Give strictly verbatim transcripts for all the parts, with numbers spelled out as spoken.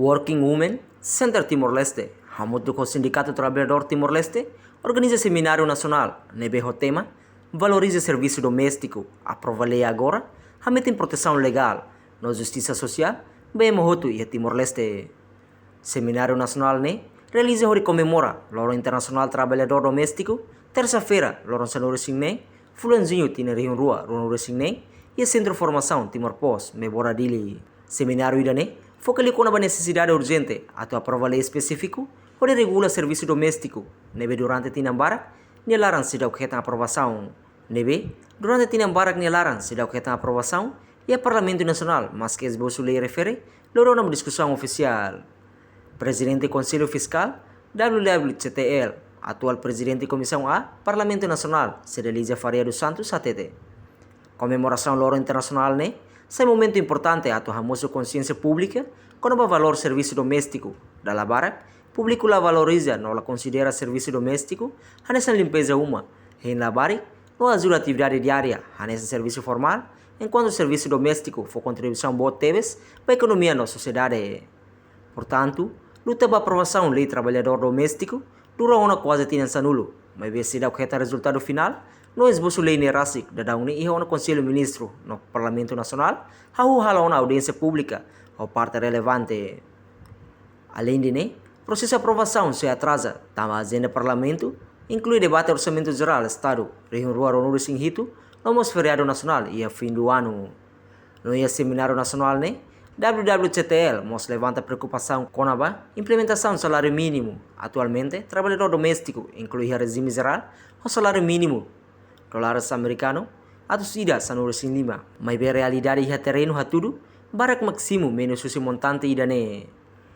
Working Women Center Timor-Leste, hamutuk ho Sindikatu Traballadór Timor-Leste, organiza semináriu nasionál ne'ebé ho tema Valoriza Servisu Doméstiku, aprova lei agora, hametin protesaun legál no justisa sosiál ba ema hotu iha Timor-Leste. Semináriu nasionál ne'e realiza hodi komemora Loron Internasionál Traballadór Doméstiku, tersa-feira, loron sanulu-resin-neen, fulan Juñu tinan rihun rua ruanulu-resin-neen, iha Sentru Formasaun Timor Post, Mebora, Dili. Semináriu ida-ne'e foka liu kona-ba nesesidade urjente atu aprova lei espesífiku hodi regula servisu doméstiku, ne'ebé durante tinan barak nia laran seidauk hetan aprovasaun. Ne'ebé durante tinan barak nia laran seidauk hetan aprovasaun iha Parlamentu Nasionál, maske esbosu lei refere lorona ba diskusaun ofisiál. Prezidente Konsellu Fiskál, W W C T L, atuál Prezidente Komisaun A Parlamentu Nasionál, Cedelizia Faria dos Santos, hatete komemorasaun Loron Internasionál ne'e sai momentu importante atu hamosu konsiénsia públika kona-ba valór servisu doméstiku. Dala barak públiku la valoriza no la konsidera servisu doméstiku hanesan limpeza uma, hein labarik, no ajuda atividade diária hanesan servisu formál, enkuantu servisu doméstiku fó kontribuisaun boot tebes ba ekonomia no sosiedade. Portantu, luta ba aprovasaun lei traballadór doméstiku dura ona kuaze tinan sanulu, maibé seidauk hetan rezultadu finál, no esbosu lei ne'e rasik daudaun ne'e iha ona Konsellu Ministru no Parlamentu Nasionál hahú hala'o ona audiénsia públika ho parte relevante. Aleinde ne'e, prosesu aprovasaun sei atraza tanba ajenda Parlamentu inklui debate Orsamentu Jerál Estadu rihun rua ruanulu-resin-hitu, no mós feriadu nasionál iha fim do ano. No iha semináriu nasionál ne'e, W W C T L mós levanta preokupasaun kona-ba implementasaun saláriu mínimu. Atualmente, traballadór doméstiku inklui iha rejime jerál ho saláriu mínimu dolar amerikanu atus ida sanulu-resin-lima, maibé realidade iha terrenu hatudu barak mak simu menus husi montante ida-ne'e.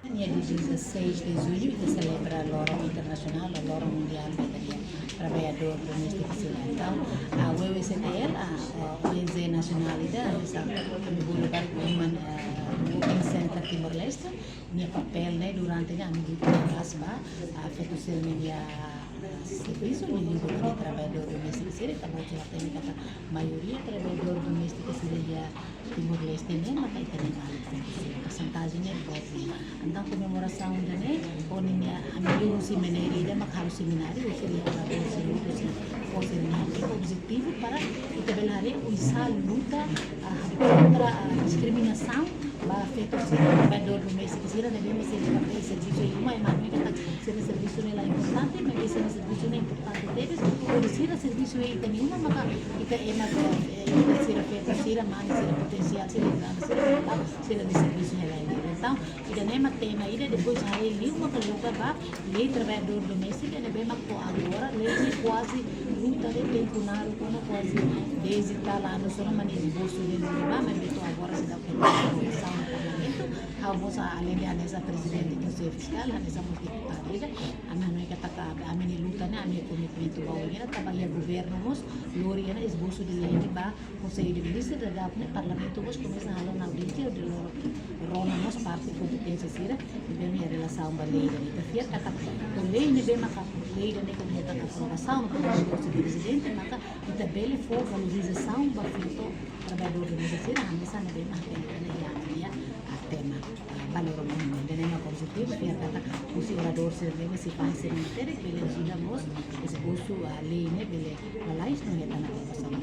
Dia dezasseis de julho ita selebra Loron Internasionál, Loron Mundiál ba ita-nia traballadór doméstiku sira. Entaun, a W W C T L, a, a O N G nasionál ida, hanesan ami bolu barak Women, a, Women Center Timor-Leste, nia papél ne'e durante ne'e ami luta keras ba, a, feto sira-nia, a, servisu, nia liuliu ita-nia traballadór doméstiku sira, ita-boot sira hatene katak maioria traballadór doméstiku sira iha Timor-Leste ne'e maka ita-nia maluk feto sira, porsentajen ne'e boot liu. Entaun komemorasaun ida-ne'e, ho ninia ami liuhusi maneira ida mak halo semináriu, husi lia para husi luta, husi, husi nia objetivu para ita bele haree oinsá luta, ah, kontra, ah, diskriminasaun ba feto sira, traballadór doméstiku sira, ne'ebé mak sira papél servisu iha uma, ema hanoin katak sira servisu ne'e la importante, maibé sira servisu ne'e importante tebes, hodi sira servisu iha ita-nia uma, maka ita ema, eh, ita sira feto sira, mane sira potensiál, sira grande, sira total, sira-nia servisu ne'e la iha. Entaun, ida-ne'e mak tema ida, depois haree liu maka luta ba lei traballadór doméstiku, ne'ebé mak to'o agora, lei ne'e kuaze luta de'it tempu naruk ona, kuaze dezde tal anu, só mak nia esbosu de'it duni ba, maibé to'o agora seidauk hetan aprovasaun iha Parlamentu. Ha'u mós, aleinde hanesan Prezidente Konsellu Fiskál, hanesan mós deputadu ida, ami hanoin katak ami-nia luta ne'e, ami-nia komitmentu ba oin ne'e, tanba iha governu mós lori ona esbosu de lei ne'e ba Konsellu de Ministrus, daudaun ne'e Parlamentu mós komesa halo ona audiénsia hodi lori, rona mós parte kompeténsia sira ne'ebé iha relasaun ba lei ida-ne'e. Ita fiar katak ho lei ne'ebé maka lei ida-ne'e hetan aprovasaun no Konsellu Prezidente, maka ita bele fó valorizasaun ba feto traballadór doméstiku sira, hanesan ne'ebé mak hatene iha ami-nia, ah, tema, ah, ba Loron Mundiál. Ida-ne'e mak objetivu, fiar katak husi oradór sira ne'ebé sei fahe sira-nia matéria, bele ajuda mós esbosu, ah, lei ne'e bele lalais no hetan aprovasaun.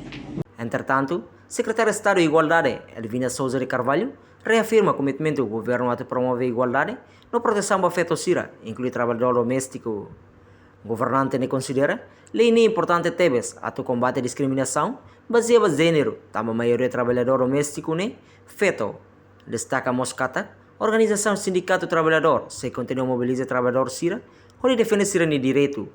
Entretantu, Sekretária Estadu Igualdade, Elvina Sousa de Carvalho, reafirma komitmentu governu atu promove igualdade no protesaun ba feto sira, inklui traballadór doméstiku. Governante ne'e konsidera lei ne'e importante tebes atu kombate diskriminasaun bazeia ba jéneru, tanba maioria traballadór doméstiku ne'e feto. Destaka mós katak organizasaun Sindikatu Traballadór sei kontinua mobiliza traballadór sira hodi defende sira-nia direitu.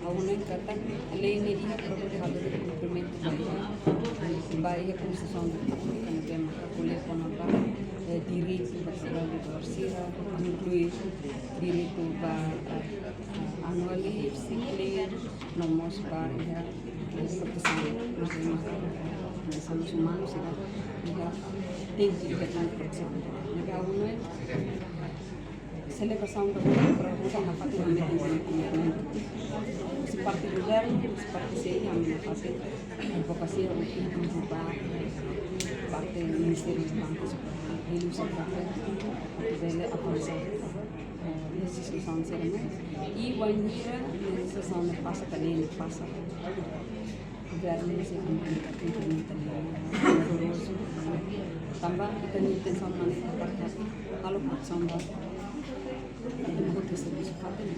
Ha'u hanoin katak lei ne'e iha para hodi halo de'it kumprimentu ba iha, ba iha Konstituisaun Repúblika ne'ebé mak ko'alia kona-ba, eh, direitu ba traballadór sira, inklui direitu ba, eh, annual leave, sick leave, no mós ba iha, eh, protesaun, no mós, eh, hanesan umanus sira iha tenke iha tan protesaun. Ne'ebé ha'u hanoin selebrasaun ba Loron Mundiál ne'e fatin ami tenke komitmentu. Husi parte governu, husi parte C I, ami nafatin advokasia hodi buka parte Ministériu Banku Sentral, hili husi papél atu bele avansa, eh, lejislasaun sira-ne'e. I wainhira lejislasaun ne'e pasa ka lei ne'e pasa, governu sei implementa, implementa lei ne'e rigorozu. Tanba ita-nia intensaun mak ne'e atu halo protesaun ba ita-nia servisu fatin,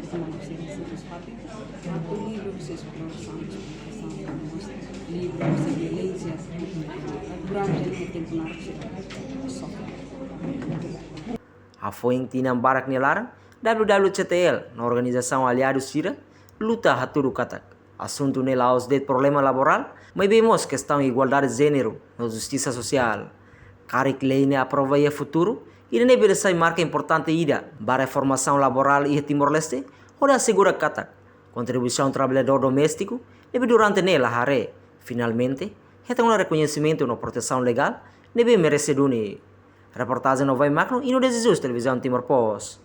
ita-nia servisu fatin, atu livre husi esplorasaun, esplorasaun, livre husi violénsia durante tempu naruk sira sofre. Hafoin tinan barak nia laran, W W C T L no organizasaun aliadu sira luta hatudu katak asuntu ne'e la'ós de'it problema laborál, maibé mós kestaun igualdade jéneru no justisa sosiál. Karik lei ne'e aprova iha futuru, ida-ne'e bele sai marka importante ida ba reformasaun laborál iha Timor-Leste, hodi asegura katak kontribuisaun traballadór doméstiku ne'ebé durante ne'e la haree, finalmente hetan ona rekoñesimentu no protesaun legál ne'ebé merese duni. Reportajen Novai Magno, Ino de Jesus, Televizaun Timor Post.